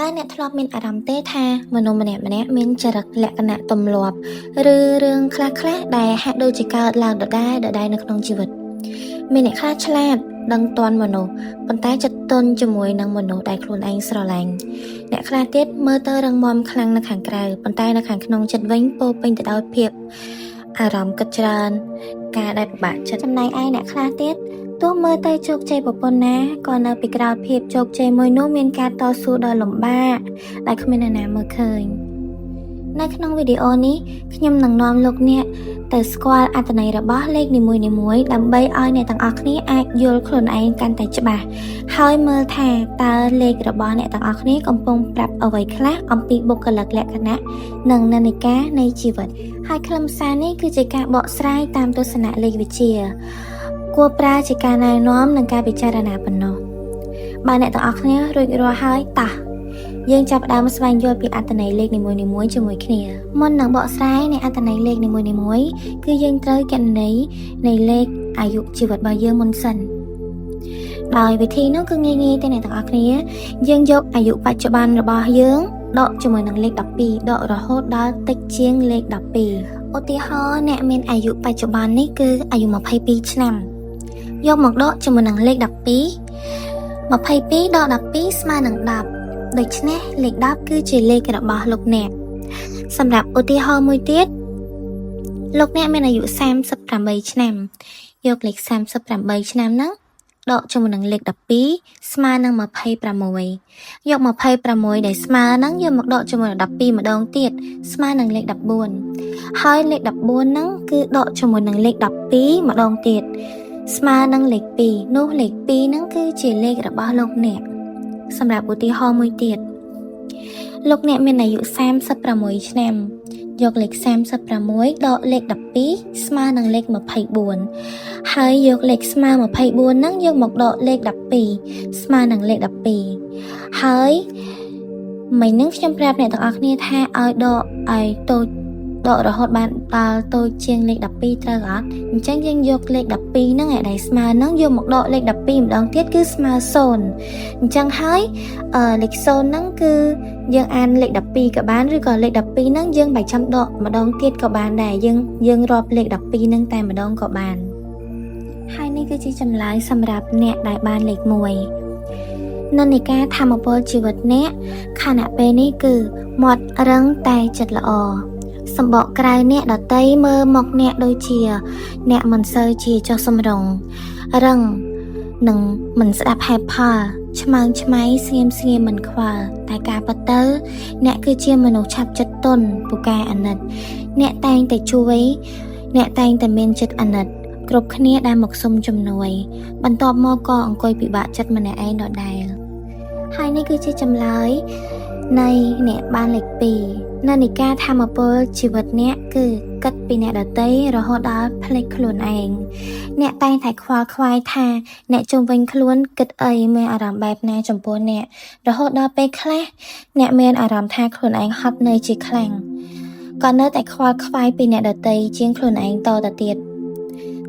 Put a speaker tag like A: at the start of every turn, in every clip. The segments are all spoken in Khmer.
A: តើអ្នកធ្លាប់មានអារម្មណ៍ទេថាមនុស្សម្នាក់ៗមានចរិតលក្ខណៈទម្លាប់ឬរឿងខ្លះៗដែលហាក់ដូចជាកើតឡើងដដែលៗនៅក្នុងជីវិតមានអ្នកខ្លះឆ្លាតដឹងទាន់មនុស្សប៉ុន្តែចិត្តទន់ជាមួយនឹងមនុស្សដែលខ្លួនឯងស្រឡាញ់អ្នកខ្លះទៀតមើលទៅរឹងមាំខ្លាំងនៅខាងក្រៅប៉ុន្តែនៅខាងក្នុងចិត្តវិញពោរពេញទៅដោយភាពអារម្មណ៍គិតច្រើនការដែលពិបាកចិត្តចំណែកឯអ្នកខ្លះទៀតទោះមើលទៅជោគជ័យប្រពន្ធណាក៏នៅពីក្រោយភាពជោគជ័យមួយនោះមានការតស៊ូដ៏លំបាកដែលគ្មាននរណាមើលឃើញនៅក្នុងវីដេអូនេះខ្ញុំនឹងនាំលោកអ្នកទៅស្គាល់អត្ថន័យរបស់លេខនីមួយៗដើម្បីឲ្យអ្នកទាំងអស់គ្នាអាចយល់ខ្លួនឯងកាន់តែច្បាស់ហើយមើលថាតើលេខរបស់អ្នកទាំងអស់គ្នាកំពុងប្រាប់អ្វីខ្លះអំពីបុគ្គលិកលក្ខណៈនិងនិន្នាការនៃជីវិតហើយខ្លឹមសារនេះគឺជាការបកស្រាយតាមទស្សនៈលេខវិទ្យាគួរប្រើជាការណែនាំនិងការពិចារណាប៉ុណ្ណោះបើអ្នកទាំងអស់គ្នារួចរាល់ហើយតោះយើងចាប់ផ្ដើមស្វែងយល់ពីអត្ថន័យលេខនីមួយៗជាមួយគ្នាមុននឹងបកស្រាយនៃអត្ថន័យលេខនីមួយៗគឺយើងត្រូវគណនានៃលេខអាយុជីវិតរបស់យើងមុនសិនដោយវិធីនោះគឺងាយៗទេអ្នកទាំងអស់គ្នាយើងយកអាយុបច្ចុប្បន្នរបស់យើងដកជាមួយនឹងលេខ12ដករហូតដល់តិចជាងលេខ12ឧទាហរណ៍អ្នកមានអាយុបច្ចុប្បន្ននេះគឺអាយុ22ឆ្នាំយកមកដកជាមួយនឹងលេខ12 22ដក12ស្មើនឹង10ដូច្នេះលេខ10គឺជាលេខរបស់លោកអ្នកសម្រាប់ឧទាហរណ៍មួយទៀតលោកអ្នកមានអាយុ38ឆ្នាំយកលេខ38ឆ្នាំហ្នឹងដកជាមួយនឹងលេខ12ស្មើនឹង26យក26ដែលស្មើហ្នឹងយកមកដកជាមួយនឹង12ម្ដងទៀតស្មើនឹងលេខ14ហើយលេខ14ហ្នឹងគឺដកជាមួយនឹងលេខ12ម្ដងទៀតស្មើនឹងលេខ2នោះលេខ2ហ្នឹងគឺជាលេខរបស់លោកអ្នកសម្រាប់ឧទាហរណ៍មួយទៀតលោកអ្នកមានអាយុ36ឆ្នាំយកលេខ36ដកលេខ12ស្មើនឹងលេខ24ហើយយកលេខស្មើ24ហ្នឹងយកមកដកលេខ12ស្មើនឹងលេខ12ហើយមិញហ្នឹងខ្ញុំប្រាប់អ្នកទាំងអស់គ្នាថាឲ្យដកឲ្យតូចដករហូតបានដល់តូចជាងលេខ12ត្រូវអត់អញ្ចឹងយើងយកលេខ12ហ្នឹងឯដែលស្មើហ្នឹងយកមកដកលេខ12ម្ដងទៀតគឺស្មើ0អញ្ចឹងហើយអឺលេខ0ហ្នឹងគឺយើងអានលេខ12ក៏បានឬក៏លេខ12ហ្នឹងយើងមិនចាំដកម្ដងទៀតក៏បានដែរយើងយើងរាប់លេខ12ហ្នឹងតែម្ដងក៏បានហើយនេះគឺជាចម្លើយសម្រាប់អ្នកដែលបានលេខ1និន្នាការធម្មពលជីវិតអ្នកខណៈពេលនេះគឺមាត់រឹងតែចិត្តល្អសម្បកក្រៅអ្នកដតីមើលមកអ្នកដូចជា អ្នកមិនសូវជាចុះសម្រុងរឹងនិងមិនស្ដាប់ហេតុផលឆ្មើងឆ្មៃស្ងៀមស្ងៀមមិនខ្វល់តែការពិតទៅ អ្នកគឺជាមនុស្សឆាប់ចិត្តទន់ពូកែអាណិតអ្នកតែងតែជួយ អ្នកតែងតែមានចិត្តអាណិតគ្រប់គ្នាដែលមកសុំជំនួយ បន្ទាប់មកក៏អង្គុយពិបាកចិត្តម្នាក់ឯងដដែលហើយនេះគឺជាចម្លើយនៃអ្នកបានលេខ2និន្នាការធម្មពលជីវិតអ្នកគឺគិតពីអ្នកដទៃរហូតដល់ភ្លេចខ្លួនឯងអ្នកតែងតែខ្វល់ខ្វាយថាអ្នកជុំវិញខ្លួនគិតអីមានអារម្មណ៍បែបណាចំពោះអ្នករហូតដល់ពេលខ្លះអ្នកមានអារម្មណ៍ថាខ្លួនឯងហត់នឿយជាខ្លាំងក៏នៅតែខ្វល់ខ្វាយពីអ្នកដទៃជាងខ្លួនឯងតទៅទៀត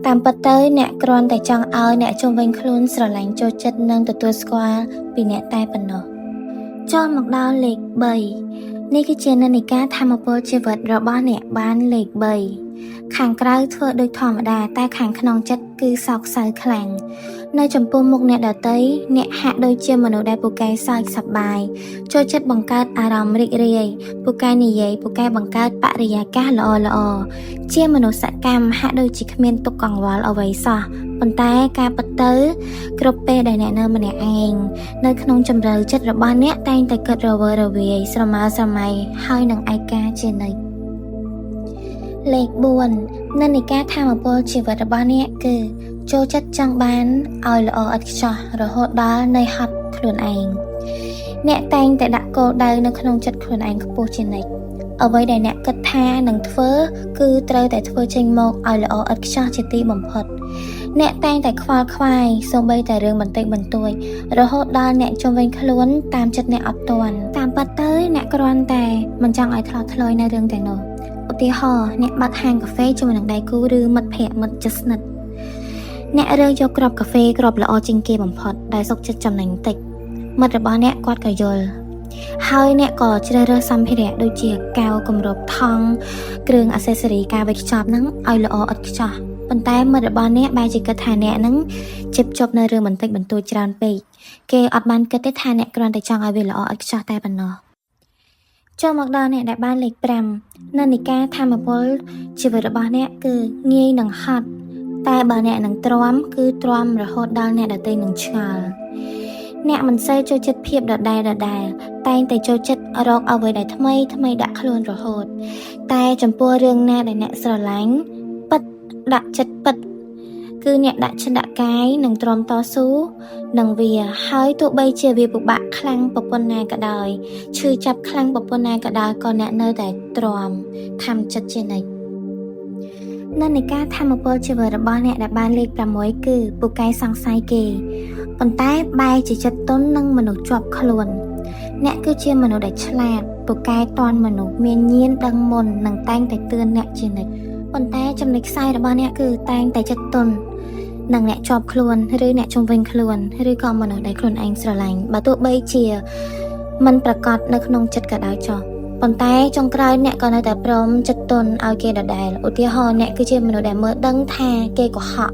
A: តាមពិតទៅអ្នកគ្រាន់តែចង់ឲ្យអ្នកជុំវិញខ្លួនស្រឡាញ់ចូលចិត្តនិងទទួលស្គាល់ពីអ្នកតែប៉ុណ្ណោះចូលមកដល់លេខ3នេះគឺជានិន្នាការធម្មពលជីវិតរបស់អ្នកបានលេខ3ខាងក្រៅធ្វើដូចធម្មតាតែខាងក្នុងចិត្តគឺសោកសៅខ្លាំងនៅចំពោះមុខអ្នកដទៃអ្នកហាក់ដូចជាមនុស្សដែលពូកែសើចសប្បាយចូលចិត្តបង្កើតអារម្មណ៍រីករាយពូកែនិយាយពូកែបង្កើតបរិយាកាសល្អល្អជាមនុស្សសកម្មហាក់ដូចជាគ្មានទុក្ខកង្វល់អ្វីសោះប៉ុន្តែការពិតទៅគ្រប់ពេលដែលអ្នកនៅម្នាក់ឯងនៅក្នុងជម្រៅចិត្តរបស់អ្នកតែងតែគិតរវើរវាយស្រមើស្រមៃហើយនឹងឯកាជានិច្ចលេខ4និន្នាការធម្មពលជីវិតរបស់អ្នកគឺចូលចិត្តចង់បានឲ្យល្អឥតខ្ចោះរហូតដល់នៅហត់ខ្លួនឯងអ្នកតែងតែដាក់គោលដៅនៅក្នុងចិត្តខ្លួនឯងខ្ពស់ជានិច្ចអ្វីដែលអ្នកគិតថានឹងធ្វើគឺត្រូវតែធ្វើចេញមកឲ្យល្អឥតខ្ចោះជាទីបំផុតអ្នកតែងតែខ្វល់ខ្វាយសូម្បីតែរឿងបន្តិចបន្តួចរហូតដល់អ្នកជុំវិញខ្លួនតាមចិត្តអ្នកអត់ទាន់តាមពិតទៅអ្នកគ្រាន់តែមិនចង់ឲ្យថ្លោះធ្លោយនៅរឿងទាំងនោះឧទាហរណ៍អ្នកបើកហាងកាហ្វេជាមួយនឹងដៃគូឬមិត្តភ័ក្តិមិត្តជិតស្និទ្ធអ្នករើសយកគ្រាប់កាហ្វេគ្រាប់ល្អជាងគេបំផុតដែលសុខចិត្តចំណេញតិចមិត្តរបស់អ្នកគាត់ក៏យល់ ហើយអ្នកក៏ជ្រើសរើសសម្ភារៈដូចជាកែវគម្របថង់គ្រឿង accessory ការវេចខ្ចប់ហ្នឹងឲ្យល្អឥតខ្ចោះប៉ុន្តែមិត្តរបស់អ្នកបែរជាគិតថាអ្នកហ្នឹងជិបជប់នៅរឿងបន្តិចបន្តួចច្រើនពេកគេអត់បានគិតទេថាអ្នកគ្រាន់តែចង់ឲ្យវាល្អឥតខ្ចោះតែប៉ុណ្ណោះចូលមកដល់អ្នកដែលបានលេខ5និន្នាការធម្មពលជីវិតរបស់អ្នកគឺងាយនឹងហត់តែបើអ្នកនឹងទ្រាំគឺទ្រាំរហូតដល់អ្នកដទៃនឹងឆ្ងល់អ្នកមិនសូវចូលចិត្តភាពដដែលដដែលតែងតែចូលចិត្តរកអ្វីដែលថ្មីថ្មីដាក់ខ្លួនរហូត តែចំពោះរឿងណាដែលអ្នកស្រឡាញ់ពិតដាក់ចិត្តពិតគឺអ្នកដាក់ចិត្តដាក់កាយនិងទ្រាំតស៊ូនឹងវាហើយទោះបីជាវាពិបាកខ្លាំងប្រពន្ធណាក៏ដោយឈឺចាប់ខ្លាំងប្រពន្ធណាក៏ដោយក៏អ្នកនៅតែទ្រាំខំចិត្តជានិច្ចនិន្នាការធម្មពលជីវិតរបស់អ្នកដែលបានលេខ6គឺពូកែសង្ស័យគេប៉ុន្តែបែរជាចិត្តទន់នឹងមនុស្សជាប់ខ្លួនអ្នកគឺជាមនុស្សដែលឆ្លាតពូកែតន់មនុស្សមានញៀនដឹងមុននិងតែងតែទឿនអ្នកជានិច្ចប៉ុន្តែចំណុចខ្សែរបស់អ្នកគឺតែងតែចិត្តទន់នឹងអ្នកជាប់ខ្លួនឬអ្នកជុំវិញខ្លួនឬក៏មនុស្សដែលខ្លួនឯងស្រឡាញ់បើទោះបីជាមិនប្រកាសនៅក្នុងចិត្តក៏ដោយចុះប៉ុន្តែចុងក្រោយអ្នកក៏នៅតែព្រមចិត្តទន់ឲ្យគេដដែលឧទាហរណ៍អ្នកគឺជាមនុស្សដែលមើលដឹងថាគេកុហក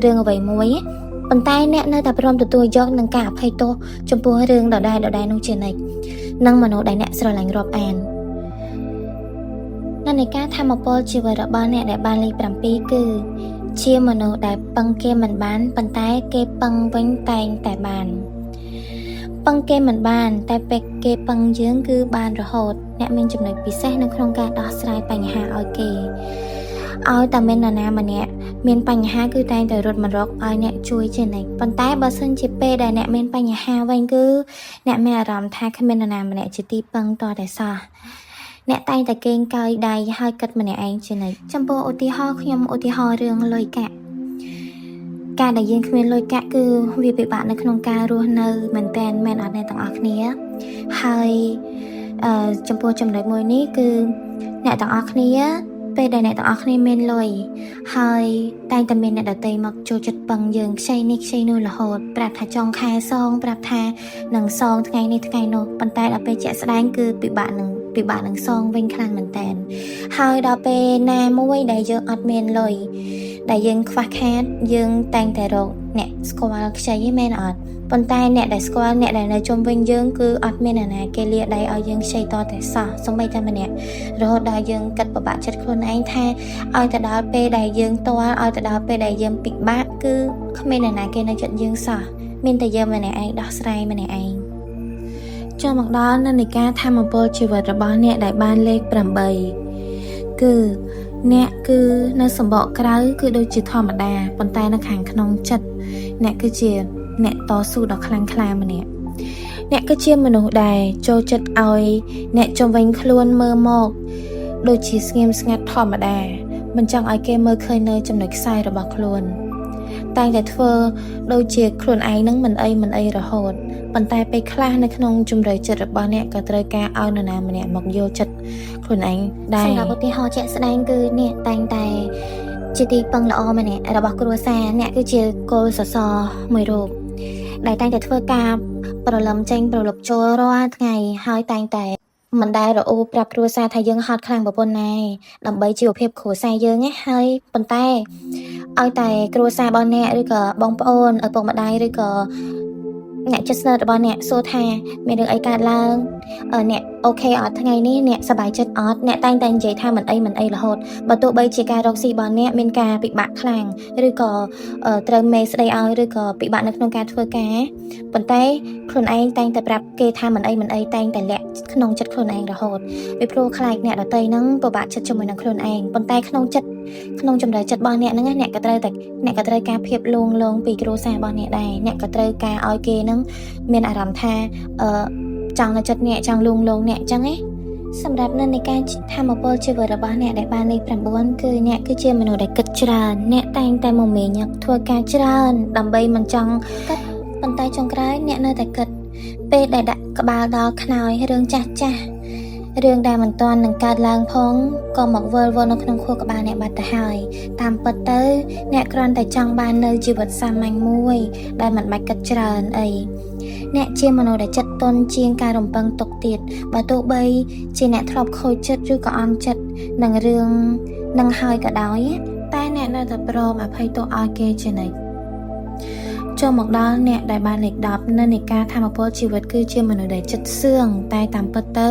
A: រឿងអ្វីមួយប៉ុន្តែអ្នកនៅតែព្រមទទួលយកនឹងការអភ័យទោសចំពោះរឿងដដែលដដែលនោះជានិច្ចនិងមនុស្សដែលអ្នកស្រឡាញ់រាប់អាននិន្នាការធម្មពលជីវិតរបស់អ្នកដែលបានលេខ7គឺជាមនុស្សដែលពឹងគេមិនបានប៉ុន្តែគេពឹងវិញតែងតែបានពឹងគេមិនបានតែពេលគេពឹងយើងគឺបានរហូតអ្នកមានចំណុចពិសេសនៅក្នុងការដោះស្រាយបញ្ហាឲ្យគេឲ្យតែមាននរណាម្នាក់មានបញ្ហាគឺតែងតែរត់មករកឲ្យអ្នកជួយជានិច្ចប៉ុន្តែបើសិនជាពេលដែលអ្នកមានបញ្ហាវិញគឺអ្នកមានអារម្មណ៍ថាគ្មាននរណាម្នាក់ជាទីពឹងតតែសោះអ្នកតែងតែកេងកើយដៃហើយគិតម្នាក់ឯងជានិច្ចចំពោះឧទាហរណ៍ខ្ញុំឧទាហរណ៍រឿងលុយកាក់ការដែលយើងគ្មានលុយកាក់គឺវាពិបាកនៅក្នុងការរស់នៅមែនតែនមែនអត់អ្នកទាំងអស់គ្នាហើយចំពោះចំណុចមួយនេះគឺអ្នកទាំងអស់គ្នាពេលដែលអ្នកទាំងអស់គ្នាមានលុយហើយតែងតែមានអ្នកដទៃមកចូលចិត្តពឹងយើងខ្ចីនេះខ្ចីនោះរហូតប្រាប់ថាចុងខែសងប្រាប់ថានឹងសងថ្ងៃនេះថ្ងៃនោះប៉ុន្តែដល់ពេលជាក់ស្ដែងគឺពិបាកនឹងសងវិញខ្លាំងមែនតើហើយដល់ពេលណាមួយដែលយើងអត់មានលុយដែលយើងខ្វះខាតយើងតែងតែរកអ្នកស្គាល់ខ្ចីឯមែនអត់ប៉ុន្តែអ្នកដែលស្គាល់អ្នកដែលនៅជុំវិញយើងគឺអត់មានអ្នកណាគេលាដៃឲ្យយើងខ្ចីតតែសោះសូម្បីតែម្នាក់រហូតដល់យើងគិតពិបាកចិត្តខ្លួនឯងថាឲ្យទៅដល់ពេលដែលយើងទាល់ឲ្យទៅដល់ពេលដែលយើងពិបាកគឺគ្មានអ្នកណាគេនៅចិត្តយើងសោះមានតែយើងម្នាក់ឯងដោះស្រាយម្នាក់ឯងចូលមកដល់និន្នាការធម្មពលជីវិតរបស់អ្នកដែលបានលេខ8គឺអ្នកគឺនៅសម្បកក្រៅគឺដូចជាធម្មតាប៉ុន្តែនៅខាងក្នុងចិត្តអ្នកគឺជាអ្នកតស៊ូដ៏ខ្លាំងក្លាម្នាក់អ្នកគឺជាមនុស្សដែលចូលចិត្តឲ្យអ្នកជុំវិញខ្លួនមើលមកដូចជាស្ងៀមស្ងាត់ធម្មតាមិនចង់ឲ្យគេមើលឃើញនៅចំណុចខ្សោយរបស់ខ្លួនតែងតែធ្វើដូចជាខ្លួនឯងនឹងមិនអីរហូតប៉ុន្តែពេលខ្លះនៅក្នុងជំរឿចិត្តរបស់អ្នកក៏ត្រូវការឲ្យនរណាម្នាក់មកយល់ចិត្តខ្លួនឯងដែរសម្រាប់ឧទាហរណ៍ជាក់ស្ដែងគឺអ្នកតែងតែជាទីពឹងល្អម្នាក់របស់គ្រួសារអ្នកគឺជាគោលសសរមួយរូបដែលតែងតែធ្វើការប្រលឹមចេញប្រលប់ចូលរាល់ថ្ងៃហើយតែងតែមិនដែលរអ៊ូប្រាប់គ្រួសារថាយើងហត់ខ្លាំងប្រពន្ធណាដើម្បីជីវភាពគ្រួសារយើងណាហើយប៉ុន្តែឲ្យតែគ្រួសាររបស់អ្នកឬក៏បងប្អូនឪពុកម្ដាយឬក៏អ្នកជិតស្និទ្ធរបស់អ្នកសួរថាមានរឿងអីកើតឡើងអ្នកអូខេអត់ថ្ងៃនេះអ្នកសប្បាយចិត្តអត់អ្នកតែងតែនិយាយថាមិនអីរហូតបើទោះបីជាការរកស៊ីរបស់អ្នកមានការពិបាកខ្លាំងឬក៏ត្រូវមេស្ដីឲ្យឬក៏ពិបាកនៅក្នុងការធ្វើការប៉ុន្តែខ្លួនឯងតែងតែប្រាប់គេថាមិនអីតែងតែលាក់ក្នុងចិត្តខ្លួនឯងរហូតពីព្រោះខ្លាចអ្នកដទៃហ្នឹងពិបាកចិត្តជាមួយនឹងខ្លួនឯងប៉ុន្តែក្នុងចិត្តក្នុងចម្រើចិត្តរបស់អ្នកហ្នឹងអ្នកក៏ត្រូវតែអ្នកក៏ត្រូវការភាពលួងលោមពីគ្រួសាររបស់អ្នកដែរអ្នកក៏ត្រូវការឲ្យគេហ្នឹងមានអារម្មណ៍ថាចង់នៅចិត្តអ្នកចង់លួងលោមអ្នកអញ្ចឹងណាសម្រាប់និន្នាការធម្មពលជីវិតរបស់អ្នកដែលបានលេខ9គឺអ្នកគឺជាមនុស្សដែលគិតច្រើនអ្នកតែងតែមមាញឹកធ្វើការច្រើនដើម្បីមិនចង់គិតប៉ុន្តែចុងក្រោយអ្នកនៅតែគិតពេលដែលដាក់ក្បាលដល់ខ្នើយរឿងចាស់ចាស់រឿងដែលមិនទាន់នឹងកើតឡើងផងក៏មកវិលវល់នៅក្នុងខួរក្បាលអ្នកបាត់ទៅហើយតាមពិតទៅអ្នកគ្រាន់តែចង់បាននៅជីវិតសាមញ្ញមួយដែលមិនបាច់គិតច្រើនអី អ្នកជាមនុស្សដែលចិត្តទន់ជាងការរំពឹងទុកទៀតបើទោះបីជាអ្នកធ្លាប់ខូចចិត្តឬក៏អន់ចិត្តនឹងរឿងនឹងហើយក៏ដោយតែអ្នកនៅតែព្រមអភ័យទោសឲ្យគេជានិច្ចចូលមកដល់អ្នកដែលបានលេខ10និន្នាការថាមពលជីវិតគឺជាមនុស្សដែលចិត្តសឿងតែតាមពិតទៅ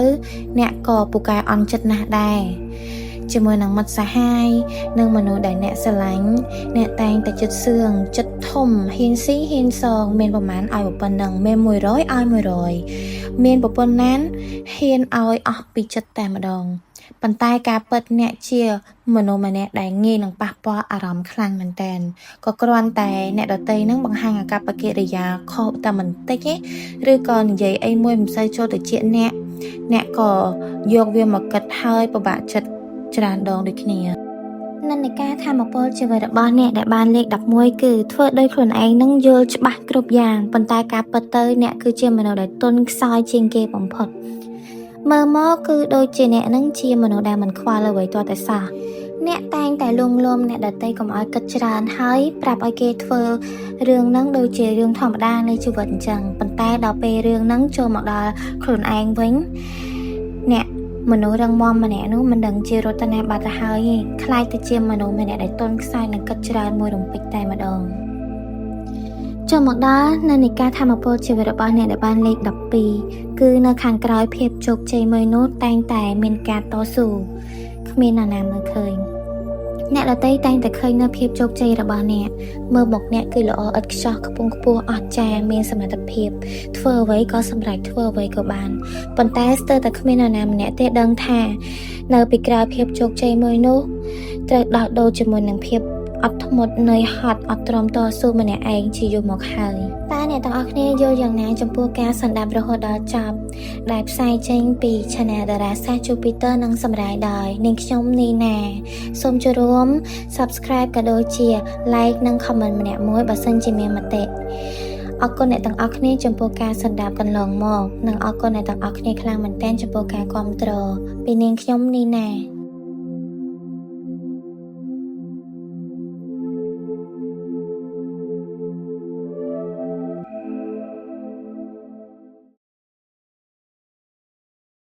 A: អ្នកក៏ពូកែអន់ចិត្តណាស់ដែរជាមួយនឹងមិត្តសហាយនិងមនុស្សដែលអ្នកស្រឡាញ់អ្នកតែងតែចិត្តសឿងចិត្តធំហ៊ានស៊ីហ៊ានសងមានប្រមាណឲ្យប៉ុណ្ណឹងមាន100ឲ្យ100មានប្រពន្ធណានហ៊ានឲ្យអស់ពីចិត្តតែម្ដងប៉ុន្តែការពិតអ្នកជាមនុស្សម្នាក់ដែលងាយនឹងប៉ះពាល់អារម្មណ៍ខ្លាំងមែនតើក៏គ្រាន់តែអ្នកដទៃនឹងបង្ហាញអាកប្បកិរិយាខុសតែបន្តិចទេឬក៏និយាយអីមួយមិនសូវចូលទៅជាអ្នកអ្នកក៏យកវាមកគិតហើយពិបាកចិត្តច្រើនដងដូចគ្នានិន្នាការថាមពលជីវិតរបស់អ្នកដែលបានលេខ11គឺធ្វើដោយខ្លួនឯងនឹងយល់ច្បាស់គ្រប់យ៉ាងប៉ុន្តែការពិតទៅអ្នកគឺជាមនុស្សដែលទន់ខ្សោយជាងគេបំផុតមើលមកគឺដូចជាអ្នកនឹងជាមនុស្សដែលមិនខ្វល់អ្វីទាល់តែសោះអ្នកតែងតែលួងលោមអ្នកដទៃកុំឲ្យគិតច្រើនហើយប្រាប់ឲ្យគេធ្វើរឿងហ្នឹងដូចជារឿងធម្មតានៃជីវិតអញ្ចឹងប៉ុន្តែដល់ពេលរឿងហ្នឹងចូលមកដល់ខ្លួនឯងវិញអ្នកមនុស្សរឹងមាំម្នាក់នោះមិនដឹងជារត់ទៅណាបាត់ទៅហើយទេក្លាយទៅជាមនុស្សម្នាក់ដែលទន់ខ្សោយនិងគិតច្រើនមួយរំពេចតែម្ដងចូលមកដល់និន្នាការថាមពលជីវិតរបស់អ្នកដែលបានលេខ12គឺនៅខាងក្រោយភាពជោគជ័យមួយនោះតែងតែមានការតស៊ូគ្មាននរណាមើលឃើញអ្នកដទៃតែងតែឃើញនៅភាពជោគជ័យរបស់អ្នកមើលមកអ្នកគឺល្អឥតខ្ចោះខ្ពង់ខ្ពស់អស្ចារ្យមានសមត្ថភាពធ្វើអ្វីក៏សម្រេចធ្វើអ្វីក៏បានប៉ុន្តែស្ទើរតែគ្មាននរណាម្នាក់ទេដឹងថានៅពីក្រោយភាពជោគជ័យមួយនោះត្រូវដោះដូរជាមួយនឹងភាពអត់ធ្មត់នឿយហត់អត់ទ្រាំតស៊ូម្នាក់ឯងជាយូរមកហើយតើអ្នកទាំងអស់គ្នាយល់យ៉ាងណាចំពោះការសន្តាប់រហូតដល់ចប់ដែលផ្សាយចេញពី Channel តារាសាស្ត្រ Jupiter និងសម្រាយដោយនាងខ្ញុំនីណាសូមចូលរួម Subscribe ក៏ដូចជា Like និង Comment ម្នាក់មួយបើសិនជាមានមតិអរគុណអ្នកទាំងអស់គ្នាចំពោះការសន្តាប់កន្លងមកនិងអរគុណអ្នកទាំងអស់គ្នាខ្លាំងមែនទែនចំពោះការគាំទ្រពីនាងខ្ញុំនីណា។